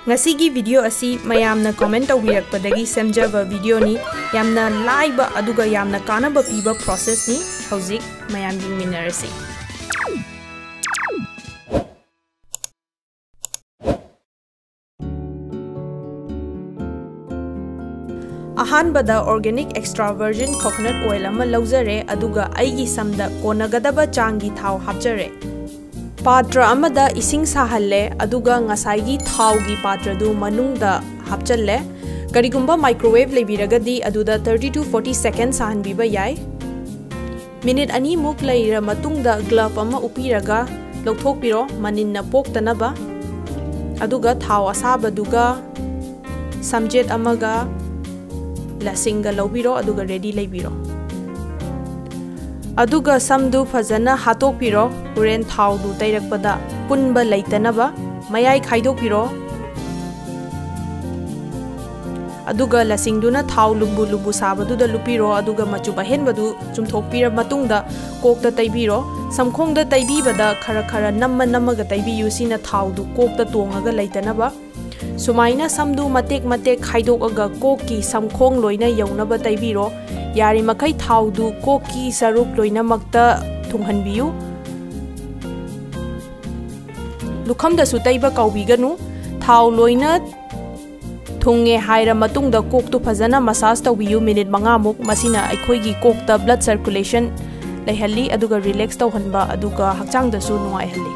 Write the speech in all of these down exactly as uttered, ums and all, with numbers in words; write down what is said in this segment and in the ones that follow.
ꯉꯁꯤꯒꯤ video ꯑꯁꯤ ꯃꯌꯥꯝꯅ comment ꯇꯧꯕꯤꯔꯛꯄꯗꯒꯤ ꯁꯦꯝꯖꯕ videoꯅꯤ꯫ ꯌꯥꯝꯅ ꯂꯥꯏꯕ ꯑꯗꯨꯒ ꯌꯥꯝꯅ ꯀꯥꯟꯅꯕ ꯄꯤꯕ processꯅꯤ꯫ ꯍꯧꯖꯤꯛ ꯃꯌꯥꯝ ꯌꯦꯡꯃꯤꯟꯅꯔꯁꯤ꯫ ꯑꯍꯥꯟꯕꯗ organic extra virgin coconut oil ꯑꯃ ꯂꯧꯖꯔꯦ, ꯑꯗꯨꯒ ꯑꯩꯒꯤ ꯁꯝꯗ ꯀꯣꯟꯅꯒꯗꯕ ꯆꯥꯡꯒꯤ ꯊꯥꯎ ꯍꯥꯞꯆꯔꯦ꯫ ꯄꯥꯇ꯭ꯔ ꯑꯃꯗ ꯏꯁꯤꯡ ꯁꯥꯍꯜꯂꯦ, ꯑꯗꯨꯒ ꯉꯁꯥꯏꯒꯤ ꯊꯥꯎꯒꯤ ꯄꯥꯇ꯭ꯔꯗꯨ ꯃꯅꯨꯡꯗ ꯍꯥꯞꯆꯜꯂꯦ꯫ ꯀꯔꯤꯒꯨꯝꯕ microwave ꯂꯩꯕꯤꯔꯒꯗꯤ ꯑꯗꯨꯗ thirty to forty seconds ꯁꯥꯍꯟꯕꯤꯕ ꯌꯥꯏ꯫ ꯃꯤꯅꯤꯠ ꯑꯅꯤꯃꯨꯛ ꯂꯩꯔ ꯃꯇꯨꯡꯗ glove ꯑꯃ ꯎꯞꯄꯤꯔꯒ ꯂꯧꯊꯣꯛꯄꯤꯔꯣ, ꯃꯅꯤꯟꯅ ꯄꯣꯛꯇꯅꯕ꯫ ꯑꯗꯨꯒ ꯊꯥꯎ ꯑꯁꯥꯕꯗꯨꯒ ꯁꯝꯖꯦꯠ ꯑꯃꯒ ꯂꯁꯤꯡꯒ ꯂꯧꯕꯤꯔꯣ, ꯑꯗꯨꯒ ready ꯂꯩꯕꯤꯔꯣ꯫ ꯑꯗꯨꯒ ꯁꯝꯗꯨ ꯐꯖꯅ ꯍꯥꯠꯇꯣꯛꯄꯤꯔꯣ, ꯍꯣꯔꯦꯟ ꯊꯥꯎꯗꯨ ꯇꯩꯔꯛꯄꯗ ꯄꯨꯟꯕ ꯂꯩꯇꯅꯕ꯫ ꯃꯌꯥꯏ ꯈꯥꯏꯗꯣꯛꯄꯤꯔꯣ꯫ ꯑꯗꯨꯒ ꯂꯁꯤꯡꯗꯨꯅ ꯊꯥꯎ ꯂꯨꯝꯕꯨ ꯂꯨꯝꯕꯨ ꯁꯥꯕꯗꯨꯗ ꯂꯨꯞꯄꯤꯔꯣ, ꯑꯗꯨꯒ ꯃꯆꯨꯝ ꯑꯍꯦꯟꯕꯗꯨ ꯆꯨꯝꯊꯣꯛꯄꯤꯔ ꯃꯇꯨꯡꯗ ꯀꯣꯛꯇ ꯇꯩꯕꯤꯔꯣ꯫ ꯁꯝꯈꯣꯡꯗ ꯇꯩꯕꯤꯕꯗ ꯈꯔ ꯈꯔ ꯅꯝꯃ ꯅꯝꯃꯒ ꯇꯩꯕꯤꯌꯨ, ꯁꯤꯅ ꯊꯥꯎꯗꯨ ꯀꯣꯛꯇ ꯇꯣꯡꯉꯒ ꯂꯩꯇꯅꯕ꯫ ꯁꯨꯃꯥꯏꯅ ꯁꯝꯗꯨ ꯃꯇꯦꯛ ꯃꯇꯦꯛ ꯈꯥꯏꯗꯣꯛꯑꯒ ꯀꯣꯛꯀꯤ ꯁꯝꯈꯣꯡ ꯂꯣꯏꯅ ꯌꯧꯅꯕ ꯇꯩꯕꯤꯔꯣ꯫ ꯌꯥꯔꯤꯃꯈꯩ ꯊꯥꯎꯗꯨ ꯀꯣꯛꯀꯤ ꯁꯔꯨꯛ ꯂꯣꯏꯅꯃꯛꯇ ꯊꯨꯡꯍꯟꯕꯤꯌꯨ꯫ ꯂꯨꯈꯝꯗꯁꯨ ꯇꯩꯕ ꯀꯥꯎꯕꯤꯒꯅꯨ꯫ ꯊꯥꯎ ꯂꯣꯏꯅ ꯊꯨꯡꯉꯦ ꯍꯥꯏꯔ ꯃꯇꯨꯡꯗ ꯀꯣꯛꯇꯨ ꯐꯖꯅ massage ꯇꯧꯕꯤꯌꯨ ꯃꯤꯅꯤꯠ ꯃꯉꯥꯃꯨꯛ꯫ ꯃꯁꯤꯅ ꯑꯩꯈꯣꯏꯒꯤ ꯀꯣꯛꯇ blood circulation ꯂꯩꯍꯜꯂꯤ, ꯑꯗꯨꯒ relax ꯇꯧꯍꯟꯕ, ꯑꯗꯨꯒ ꯍꯛꯆꯥꯡꯗꯁꯨ ꯅꯨꯡꯉꯥꯏꯍꯜꯂꯤ꯫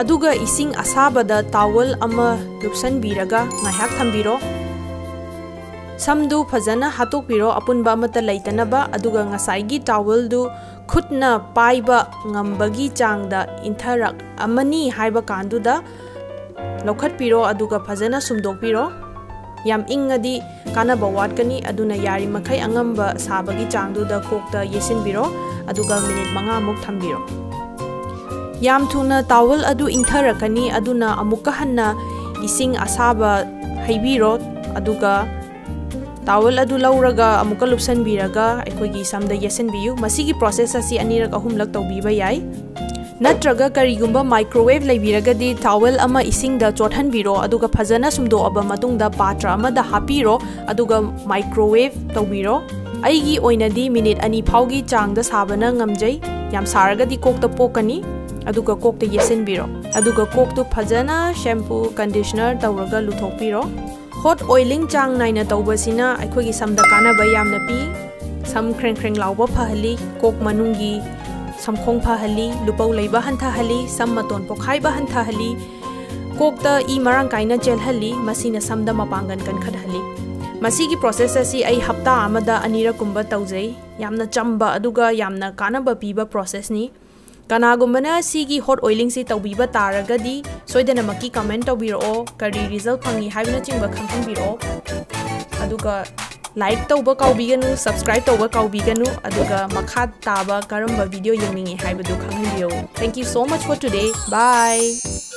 ꯑꯗꯨꯒ ꯏꯁꯤꯡ ꯑꯁꯥꯕꯗ towel ꯑꯃ ꯂꯨꯞꯁꯟꯕꯤꯔꯒ ꯉꯥꯏꯍꯥꯛ ꯊꯝꯕꯤꯔꯣ꯫ ꯁꯝꯗꯨ ꯐꯖꯅ ꯍꯥꯠꯇꯣꯛꯄꯤꯔꯣ, ꯑꯄꯨꯟꯕ ꯑꯃꯠꯇ ꯂꯩꯇꯅꯕ꯫ ꯑꯗꯨꯒ ꯉꯁꯥꯏꯒꯤ towelꯗꯨ ꯈꯨꯠꯅ ꯄꯥꯏꯕ ꯉꯝꯕꯒꯤ ꯆꯥꯡꯗ ꯏꯟꯊꯔꯛꯑꯃꯅꯤ ꯍꯥꯏꯕ ꯀꯥꯟꯗꯨꯗ ꯂꯧꯈꯠꯄꯤꯔꯣ, ꯑꯗꯨꯒ ꯐꯖꯅ ꯁꯨꯝꯗꯣꯛꯄꯤꯔꯣ꯫ ꯌꯥꯝ ꯏꯪꯉꯗꯤ ꯀꯥꯟꯅꯕ ꯋꯥꯠꯀꯅꯤ, ꯑꯗꯨꯅ ꯌꯥꯔꯤꯃꯈꯩ ꯑꯉꯝꯕ ꯁꯥꯕꯒꯤ ꯆꯥꯡꯗꯨꯗ ꯀꯣꯛꯇ ꯌꯩꯁꯤꯟꯕꯤꯔꯣ, ꯑꯗꯨꯒ ꯃꯤꯅꯤꯠ ꯃꯉꯥꯃꯨꯛ ꯊꯝꯕꯤꯔꯣ꯫ ꯌꯥꯝ ꯊꯨꯅ towel ꯑꯗꯨ ꯏꯪꯊꯔꯛꯀꯅꯤ, ꯑꯗꯨꯅ ꯑꯃꯨꯛꯀ ꯍꯟꯅ ꯏꯁꯤꯡ ꯑꯁꯥꯕ ꯍꯩꯕꯤꯔꯣ, ꯑꯗꯨꯒ towel ꯑꯗꯨ ꯂꯧꯔꯒ ꯑꯃꯨꯛꯀ ꯂꯨꯞꯁꯟꯕꯤꯔꯒ ꯑꯩꯈꯣꯏꯒꯤ ꯁꯝꯗ ꯌꯦꯠꯁꯤꯟꯕꯤꯌꯨ꯫ ꯃꯁꯤꯒꯤ process ꯑꯁꯤ ꯑꯅꯤꯔꯛ ꯑꯍꯨꯝꯂꯛ ꯇꯧꯕꯤꯕ ꯌꯥꯏ꯫ ꯅꯠꯇ꯭ꯔꯒ ꯀꯔꯤꯒꯨꯝꯕ microwave ꯂꯩꯕꯤꯔꯒꯗꯤ towel ꯑꯃ ꯏꯁꯤꯡꯗ ꯆꯣꯠꯍꯟꯕꯤꯔꯣ, ꯑꯗꯨꯒ ꯐꯖꯅ ꯁꯨꯝꯗꯣꯛꯑꯕ ꯃꯇꯨꯡꯗ ꯄꯥꯇ꯭ꯔ ꯑꯃꯗ ꯍꯥꯞꯄꯤꯔꯣ, ꯑꯗꯨꯒ microwave ꯇꯧꯕꯤꯔꯣ꯫ ꯑꯩꯒꯤ ꯑꯣꯏꯅꯗꯤ ꯃꯤꯅꯤꯠ ꯑꯅꯤ ꯐꯥꯎꯒꯤ ꯆꯥꯡꯗ ꯁꯥꯕꯅ ꯉꯝꯖꯩ꯫ ꯌꯥꯝ ꯁꯥꯔꯒꯗꯤ ꯀꯣꯛꯇ ꯄꯣꯛꯀꯅꯤ꯫ ꯑꯗꯨꯒ ꯀꯣꯛꯇ ꯌꯦꯠꯁꯤꯟꯕꯤꯔꯣ꯫ ꯑꯗꯨꯒ ꯀꯣꯛꯇꯨ ꯐꯖꯅ shampoo, conditioner ꯇꯧꯔꯒ ꯂꯨꯊꯣꯛꯄꯤꯔꯣ꯫ Hot oiling ꯆꯥꯡ ꯅꯥꯏꯅ ꯇꯧꯕꯁꯤꯅ ꯑꯩꯈꯣꯏꯒꯤ ꯁꯝꯗ ꯀꯥꯟꯅꯕ ꯌꯥꯝꯅ ꯄꯤ꯫ ꯁꯝ ꯈ꯭ꯔꯦꯡ ꯈ꯭ꯔꯦꯡ ꯂꯥꯎꯕ ꯐꯍꯜꯂꯤ, ꯀꯣꯛ ꯃꯅꯨꯡꯒꯤ ꯁꯝꯈꯣꯡ ꯐꯍꯜꯂꯤ, ꯂꯨꯄꯧ ꯂꯩꯕ ꯍꯟꯊꯍꯜꯂꯤ, ꯁꯝ ꯃꯇꯣꯟ ꯄꯣꯈꯥꯏꯕ ꯍꯟꯊꯍꯜꯂꯤ, ꯀꯣꯛꯇ ꯏ ꯃꯔꯥꯡ ꯀꯥꯏꯅ ꯆꯦꯜꯍꯜꯂꯤ, ꯃꯁꯤꯅ ꯁꯝꯗ ꯃꯄꯥꯡꯒꯜ ꯀꯟꯈꯠꯍꯜꯂꯤ꯫ ꯃꯁꯤꯒꯤ process ꯑꯁꯤ ꯑꯩ ꯍꯞꯇꯥ ꯑꯃꯗ ꯑꯅꯤꯔꯛꯀꯨꯝꯕ ꯇꯧꯖꯩ꯫ ꯌꯥꯝꯅ ꯆꯝꯕ ꯑꯗꯨꯒ ꯌꯥꯝꯅ ꯀꯥꯟꯅꯕ ꯄꯤꯕ processꯅꯤ꯫ ꯀꯅꯥꯒꯨꯝꯕꯅ ꯁꯤꯒꯤ hot oilingꯁꯤ ꯇꯧꯕꯤꯕ ꯇꯥꯔꯒꯗꯤ ꯁꯣꯏꯗꯅꯃꯛꯀꯤ comment ꯇꯧꯕꯤꯔꯛꯑꯣ, ꯀꯔꯤ result ꯐꯪꯉꯤ ꯍꯥꯏꯕꯅꯆꯤꯡꯕ ꯈꯪꯍꯟꯕꯤꯔꯛꯑꯣ꯫ ꯑꯗꯨꯒ like ꯇꯧꯕ ꯀꯥꯎꯕꯤꯒꯅꯨ, subscribe ꯇꯧꯕ ꯀꯥꯎꯕꯤꯒꯅꯨ, ꯑꯗꯨꯒ ꯃꯈꯥ ꯇꯥꯕ ꯀꯔꯝꯕ video ꯌꯦꯡꯅꯤꯡꯉꯤ ꯍꯥꯏꯕꯗꯨ ꯈꯪꯍꯟꯕꯤꯌꯨ꯫ Thank you so much for today. Bye.